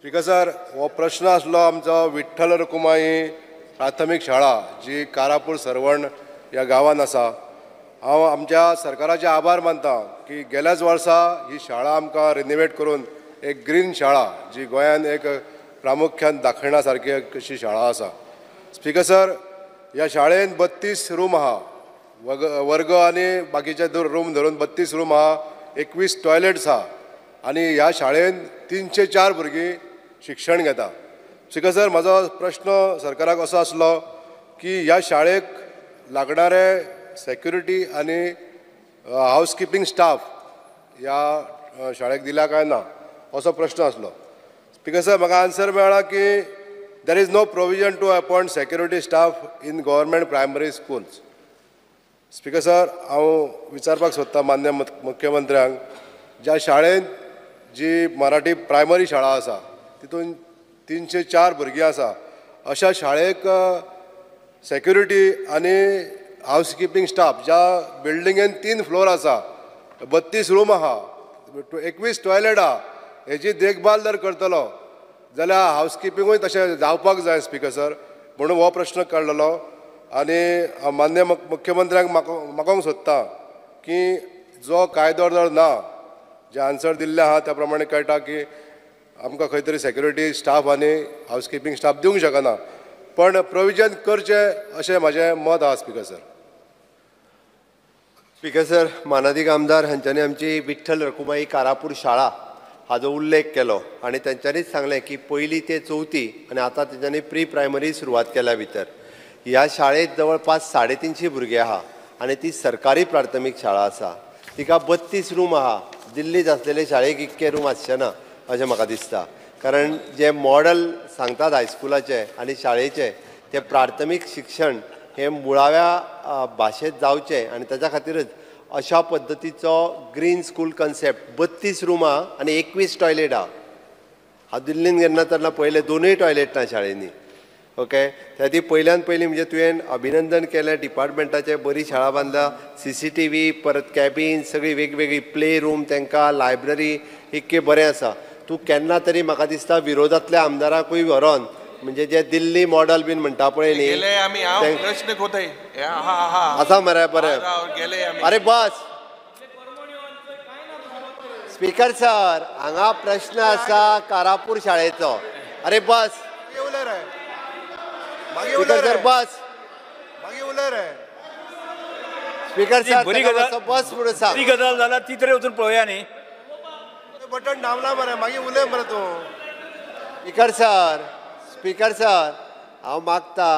Speaker sir, हो प्रश्न आसलो आमचो विठ्ठल रखुमाई प्राथमीक शाळा जी कारापूर सर्वण ह्या गांवांत आसा. हांव आमच्या सरकाराचे आभार मानता की गेल्याच वर्सा ही शाळा आमकां रिनोवेट करून एक ग्रीन शाळा जी गोंयान एक प्रामुख्यान दाखयणा सारकी अशी शाळा आसा. स्पीकर सर, ह्या शाळेन 32 रूम आहा, वर्ग आनी बाकीचे रूम धरून 32 रूम आहा, 21 टॉयलेट्स आहा आनी ह्या शाळेन 304 भुरगीं शिक्षण घेता. स्पीकर सर, म्हाजो प्रश्न सरकाराक असो आसलो की ह्या शाळेक लागणारे सेक्युरिटी आनी हावसकिपींग स्टाफ ह्या शाळेक दिला काय ना असो प्रश्न आसलो. स्पीकर सर, म्हाका आन्सर मेळ्ळा की there is no provision to appoint security staff in government primary schools. Speaker sir, हांव विचारपाक सोदतां मान्य मुख्यमंत्र्यांक, ज्या शाळेंत जी मराठी प्रायमरी शाळा आसा तितून 304 भुरगीं आसा, अशा शाळेक सेक्युरिटी आनी हावसकिपींग स्टाफ ज्या बिल्डिंगेन 3 फ्लोर आसा, 32 रूम आहा, 21 टॉयलेट आहा, हेजी देखभाल जर करतलो जाल्यार हावसकिपिंगूय तशें जावपाक जाय. स्पीकर सर, म्हणून हो प्रश्न काडलेलो आनी मान्य मुख्यमंत्र्यांक मागोवंक सोदता की जो कायदो जर ना, जे आन्सर दिल्ले आहा त्या प्रमाणे कळटा की आमकां खंय तरी सेक्युरिटी स्टाफ आनी हावसकिपींग स्टाफ दिवंक शकना, पण प्रोविजन करचें अशें म्हाजें मत आहा. Speaker sir. स्पीकर सर, मानादीक आमदार हांच्यांनी आमची विठ्ठल रखुमाई कारापूर शाळा हाजो उल्लेख केलो आनी तेंच्यांनीच सांगलें की पयली ते चवथी आनी आतां तेंच्यांनी प्री प्रायमरी सुरवात केल्या. भितर ह्या शाळेंत जवळपास 350 भुरगीं आहा आनी ती सरकारी प्राथमीक शाळा आसा. तिका 32 रूम आहा. दिल्लीत आसलेले शाळेक इतके रूम आसचे ना अशें म्हाका दिसता, कारण जे मॉडल सांगतात हायस्कुलाचें आनी शाळेचें तें प्राथमीक शिक्षण हें मुळाव्या भाशेंत जावचें आनी ताच्या खातीरच अशा पद्दतीचो ग्रीन स्कूल कन्सेप्ट. 32 रूम आहा आनी 21 टॉयलेट आहा. हांव दिल्लीन गेन्ना तेन्ना पयलें 2 टॉयलेट ना शाळेंनी. ओके, त्या खातीर पयल्यान पयलीं म्हणजे तुवें अभिनंदन केलें डिपार्टमेंटाचें, बरी शाळा बांदल्या, CCTV, परत कॅबीन, सगळी वेगवेगळी प्ले रूम, तांकां लायब्ररी इतकें बरें आसा. तूं केन्ना तरी म्हाका दिसता विरोधांतल्या आमदाराकूय व्हरोन म्हणजे जे दिल्ली मॉडल बीन म्हणटा पळय न्ही, आसा मरे बरें. अरे बस. स्पीकर सर, हांगा प्रश्न आसा कारापूर शाळेचो. अरे बस. स्पीकर सर बस. स्पीकर सर बस म्हणून सांग. बरी गजाल जाला ती तरी वचून पळोवया न्ही. बटन दामला मरे, मागीर उलय मरे तूं. स्पीकर सर, स्पीकर सर, हांव मागता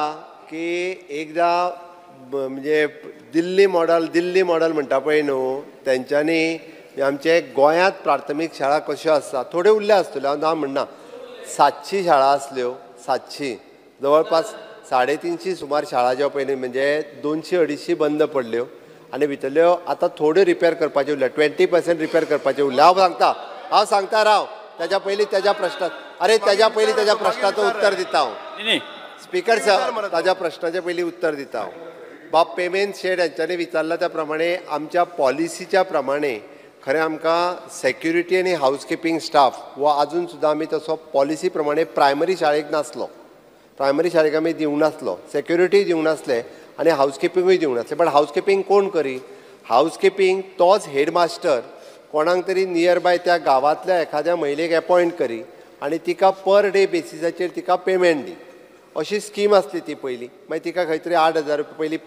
की एकदां म्हणजे दिल्ली मॉडल, दिल्ली मॉडल म्हणटा पळय न्हू, तेंच्यांनी आमचे गोंयांत प्राथमीक शाळा कश्यो आसता, थोड्यो उरल्या आसतल्यो, हांव ना म्हणना, 700 शाळा आसल्यो, 700 जवळपास 350 सुमार शाळा ज्यो पयलीं म्हणजे 200-250 बंद पडल्यो आनी भितरल्यो आतां थोड्यो रिपेर करपाच्यो उरल्या, 20% रिपेर करपाच्यो उरल्या. हांव सांगता, हांव सांगता राव, ताच्या पयलीं ताच्या प्रश्नाक, अरे ताच्या पयलीं ताच्या प्रश्नाचो उत्तर दिता हांव. स्पीकर सर, ताच्या प्रश्नाचे पयलीं उत्तर दिता हांव. बाब पेमेंट शेड हांच्यांनी विचारला त्या प्रमाणे आमच्या पॉलिसीच्या प्रमाणे खरें आमकां सेक्युरिटी आनी हावसकिपींग स्टाफ हो आजून सुद्दां आमी तसो पॉलिसी प्रमाणे प्रायमरी शाळेक नासलो, प्रायमरी शाळेक आमी दिवंक नासलो, सेक्युरिटी दिवंक नासले आनी हावसकिपिंगूय दिवंक नासलें. बट हावसकिपींग कोण करी? हावसकिपींग तोच हेडमास्टर कोणाक तरी नियर बाय त्या गांवांतल्या एखाद्या महिलेक एपॉयंट करी आनी तिका पर डे बेसिसाचेर तिका पेमेंट दी, अशी स्कीम आसली ती पयलीं. मागीर तिका खंय तरी 8,000 रुपया पयलीं,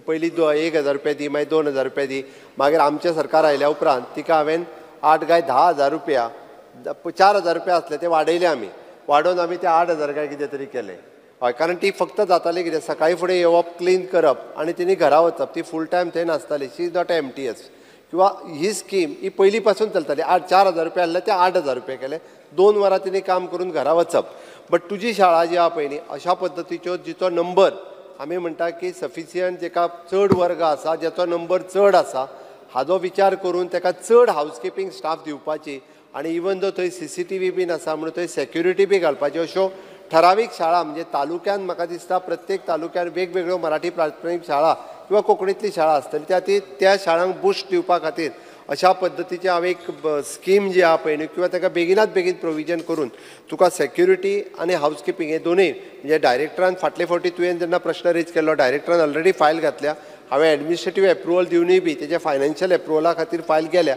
पयलीं 1,000 रुपया दी, मागीर 2,000 रुपया दी. मागीर आमचें सरकार आयल्या उपरांत तिका हांवें 8 काय 10,000 रुपया, 4,000 रुपया आसले ते वाडयले आमी, वाडोवन आमी ते 8,000 काय कितें तरी केले. हय, कारण ती फक्त जाताली कितें, सकाळीं फुडें येवप, क्लीन करप आनी तिणी घरा वचप, ती फूल टायम थंय नासताली. She is not MTS. किंवा ही स्कीम ही पयलीं पासून चलताली. 4,000 रुपया आसले ते 8,000 रुपया केले, 2 वरां तिणी काम करून घरा वचप. बट तुजी शाळा जी आहा पळय न्ही, अशा पद्दतीच्यो जिचो नंबर आमी म्हणटा की सफिशियंट, जेका चड वर्ग आसा, जेचो नंबर चड आसा, हाजो विचार करून ताका चड हावसकिपींग स्टाफ दिवपाची आनी इवन दो थंय CCTV बीन आसा म्हणून थंय सेक्युरिटी बी घालपाची. अश्यो ठरावीक शाळा म्हणजे तालुक्यान म्हाका दिसता प्रत्येक तालुक्यान वेगवेगळ्यो मराठी प्राथमीक शाळा किंवा कोंकणींतली शाळा आसतली, त्या खातीर त्या शाळांक बुस्ट दिवपा खातीर अशा पद्दतीची हांव एक स्कीम जी आहा पळय न्हू किंवा ताका बेगिनात बेगीन प्रोविजन करून तुका सेक्युरिटी आनी हावसकिपींग हे दोनूय म्हणजे डायरेक्टरान फाटले फावटी तुवें जेन्ना प्रश्न रेज केल्लो डायरेक्टरान ऑलरेडी फायल घातल्या, हांवें एडमिनिस्ट्रेटीव एप्रुवल दिवनूय बी तेजे फायनान्शियल एप्रुवला खातीर फायल गेल्या,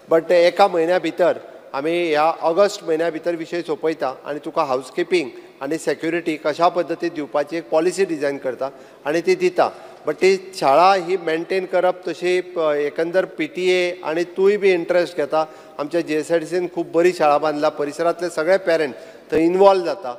बट एका म्हयन्या भितर आमी ह्या ऑगस्ट म्हयन्या भितर विशय सोंपयता आनी तुका हावसकिपींग आनी सेक्युरिटी कशा पद्दतीन दिवपाची एक पॉलिसी डिजायन करता आनी ती दिता. बट ती शाळा ही मेंटेन करप तशी एकंदर PTA आनी तूंय बी इंट्रस्ट घेता. आमच्या GSIDCन खूब बरी शाळा बांदला, परिसरांतले सगळे पेरंट थंय इनवॉल्व जाता.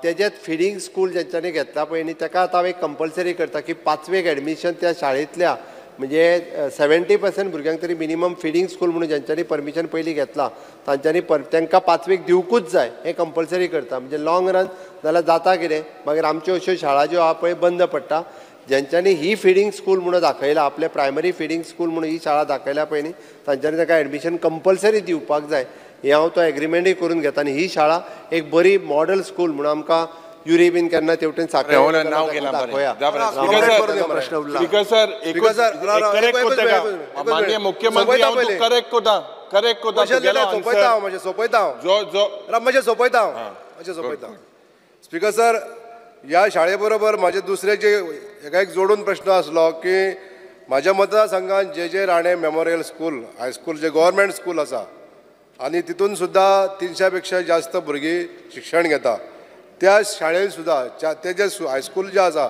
तेजेच फिडींग स्कूल जेंच्यांनी घेतला पळय न्ही ताका आतां हांव एक कंपल्सरी करता की 5वेक एडमिशन त्या शाळेंतल्या म्हणजे 70% भुरग्यांक तरी मिनिमम फिडींग स्कूल म्हणून ज्यांच्यांनी परमिशन पयलीं घेतला तांच्यांनी तांकां 5वेक दिवकूच जाय हें कंपल्सरी करता. म्हणजे लॉंग रन जाल्यार जाता कितें मागीर आमच्यो अश्यो शाळा ज्यो आहा पळय बंद पडटा. ज्यांच्यांनी ही फिडींग स्कूल म्हणून दाखयला आपले प्रायमरी फिडींग स्कूल म्हणून ही शाळा दाखयल्या पळय न्ही तांच्यांनी ताका एडमिशन कंपल्सरी दिवपाक जाय हें हांव तो एग्रीमेंटूय करून घेता. आनी ही शाळा एक बरी मॉडल स्कूल म्हणून आमकां युरी बीन केन्ना तेवटेन साखळे दाखोवया. मुख्यमंत्री करेक्ट कोता करेक्ट कोता सोंपयता हांव सोंपयता हांव सोंपयता. स्पीकर सर, ह्या शाळे बरोबर म्हाजे दुसरे जे हेका एक जोडून प्रश्न आसलो की म्हाज्या मतदारसंघात J J Rane memorial school high school जे गव्हर्मेंट स्कूल आसा आनी तितून सुद्दां 300 पेक्षा जास्त भुरगीं शिक्षण घेता. त्या शाळेन सुद्दां ते जे हायस्कूल जे आसा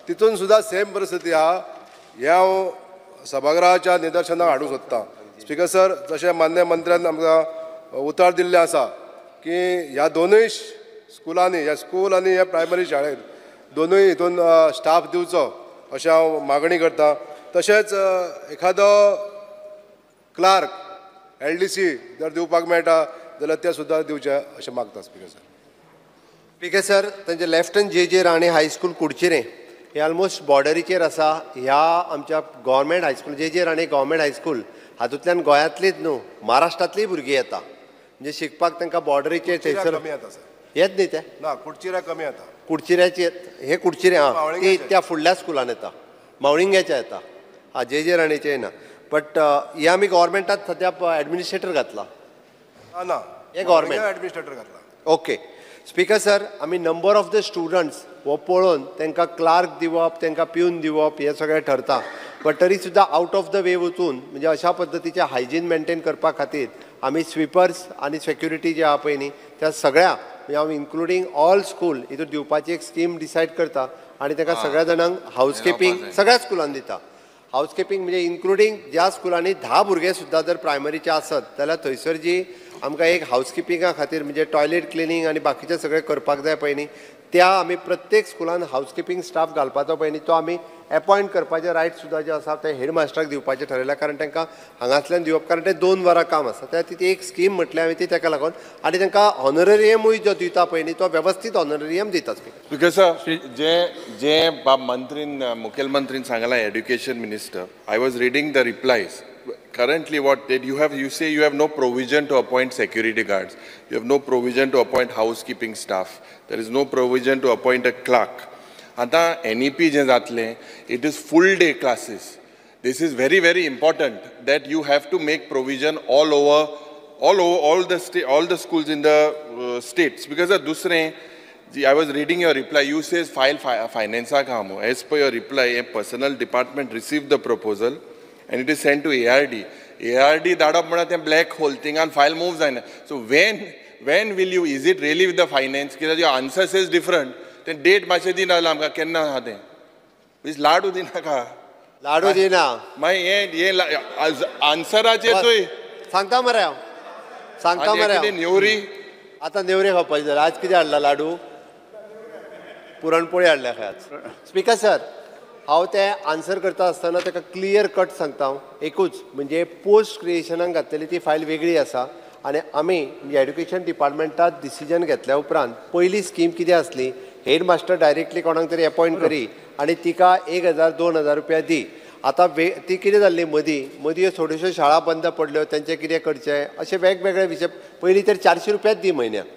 तितून सुद्दां सेम परिस्थिती आहा हें हांव सभागृहाच्या निदर्शनाक हाडूंक सोदतां. स्पीकर सर, जशें मान्य मंत्र्यान आमकां उतर दिल्लें आसा की ह्या दोनूय स्कुलांनी ह्या स्कूल आनी ह्या प्रायमरी शाळेंत दोनूय हितून स्टाफ दिवचो अशें हांव मागणी करता. तशेंच एखादो क्लार्क LDC जर दिवपाक मेळटा जाल्यार ते सुद्दां दिवचें अशें मागता. स्पीकर सर, स्पीकर सर, तांचे लेफ्टन J J Rane high school Kudchire हे ऑलमोस्ट बॉर्डरीचेर आसा. ह्या आमच्या government high school J J Rane government high school हातूंतल्यान गोंयांतलीच न्हू महाराष्ट्रांतलीय भुरगीं येता म्हणजे शिकपाक तांकां बॉर्डरीचेर थंयसर येत न्ही ते ना कुडचिऱ्या कमी येता. कुडचिऱ्याचे हे कुडचिरे आं ती त्या फुडल्या स्कुलान येता, मावळिंग्याच्या येता, हा जे जे राणेचे येना. बट हे आमी गव्हर्मेंटात सद्या एडमिनिस्ट्रेटर घातला ना हे गव्हर्मेंट एडमिनिस्ट्रेटर घातला. ओके स्पीकर सर, आमी नंबर ऑफ the students हो पळोवन तांकां क्लार्क दिवप तांकां प्यून दिवप हें सगळें ठरता. बट तरी सुद्दां आउट ऑफ the वे वचून म्हणजे अशा पद्दतीचें हायजीन मेंटेन करपा खातीर आमी स्विपर्स आनी सेक्युरिटी जे आहा पळय न्ही त्या सगळ्या म्हणजे हांव इन्क्लुडींग ऑल स्कूल हितून दिवपाची एक स्कीम डिसायड करता आनी ताका सगळ्या जाणांक हावसकिपींग सगळ्या स्कुलान दिता. हावसकिपींग म्हणजे इन्क्लुडींग ज्या स्कुलांनी 10 भुरगे सुद्दां जर प्रायमरीचे आसत जाल्यार थंयसर जी आमकां एक हावसकिपिंगा खातीर म्हणजे टॉयलेट क्लिनींग आनी बाकीचें सगळें करपाक जाय पळय न्ही त्या आमी प्रत्येक स्कुलान हावसकिपींग स्टाफ घालपाचो पळय न्ही तो आमी एपॉयंट करपाचे रायट सुद्दां जे आसा ते हेडमास्टराक दिवपाचें ठरयलां. कारण तांकां हांगासल्यान दिवप कारण ते 2 वरां काम आसा त्या ती एक स्कीम म्हटल्यार हांवें ती ताका लागून आनी तांकां ऑनररियमूय जो दिता पळय न्ही तो वेवस्थीत ऑनररियम दिता. स्पीकर सर, जे जे बाब मंत्रीन मुखेलमंत्रीन सांगलां education minister, I was reading the replies. Currently what did you have, you say you have no provision to appoint security guards, you have no provision to appoint housekeeping staff, there is no provision to appoint a clerk. Ata NEP जे जातले, it is full day classes. This is very very important that you have to make provision all over all the schools in the states. Because दुसरे, I was reading your reply, you says file finance काम. As per your reply, a personal department received the proposal and it is sent to ARD. ARD धाडप म्हणल्यार तें black hole, थिंगान file move जायना. So when will you, is it really with the finance? कित्याक your answer is different. तें date मातशें दिना जाल्यार आमकां केन्ना आहा तें. प्लीज लाडू दिनाका. लाडू दिना मागीर हें आन्सराचेर तुय सांगता मरे हांव, सांगता मरे हांव. नेवरी आतां नेवरी खावपाची जाल्यार आज कितें हाडला लाडू, पुरणपोळी हाडल्या खंय आज. स्पीकर सर, हांव तें आन्सर करता आसतना ताका क्लियर कट सांगता हांव एकूच म्हणजे पोस्ट क्रिएशनाक घातलेली ती फायल वेगळी आसा आनी आमी म्हणजे एड्युकेशन डिपार्टमेंटात डिसिजन घेतल्या उपरांत पयली स्कीम कितें आसली, हेड मास्टर डायरेक्टली कोणाक तरी एपॉयंट करी आनी तिका 1000 2000 रुपया दी. आतां ती कितें जाल्ली मदीं मदीं थोड्योश्यो शाळा बंद पडल्यो तेंचें कितें करचें अशे वेगवेगळे विशय. पयलीं तर 400 रुपयाच दी म्हयन्याक,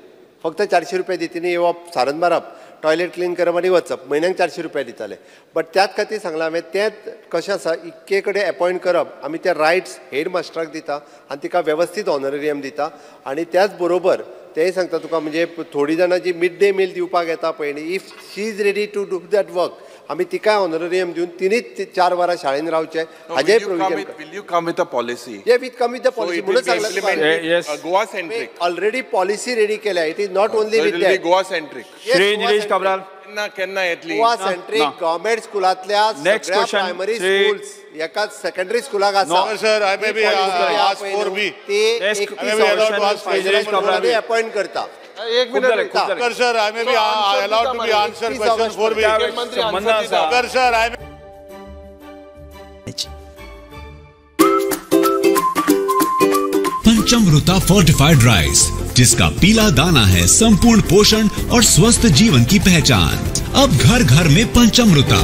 फक्त 400 रुपया दी, तिणें येवप सारन मारप. टॉयलेट क्लीन करप आनी वचप, म्हयन्याक 400 रुपया दिताले. बट त्याच खातीर सांगलां हांवें, तें कशें आसा इतके कडेन एपॉयंट करप, आमी ते रायट्स हेड मास्टराक दिता आनी तिका वेवस्थीत ऑनरेरियम दिता. आनी त्याच बरोबर तेंय सांगता तुका, म्हणजे थोडीं जाणां जी मिड डे मील दिवपाक येता पळय न्ही, if she is ready to do that work, आमी तिकाय ऑनरेरियम दिवन तिणीच 4 वरां शाळेन रावचें, हाजें provision. Will you come with a policy? Yeah, we come with the policy. म्हणून सांगलां. Goa centric already policy ready केल्या. It is not only with that, Goa centric. Shri Nilesh Cabral. केन्ना येतली गोवा सेंट्रिक? गव्हर्मेंट स्कुलांतल्या सगळ्या प्रायमरी स्कूल्स एकाच secondary स्कुलाक आसा. Sir, I may be ask 4B. ती 31 अपॉइंट करता. एक minute Speaker sir, I may be allowed to be answer question 4B. Speaker sir, I may. Panchamrita fortified rice, जिसका पीला दाना है संपूर्ण पोषण और स्वस्थ जीवन की पहचान। अब घर घर में पंचमृता।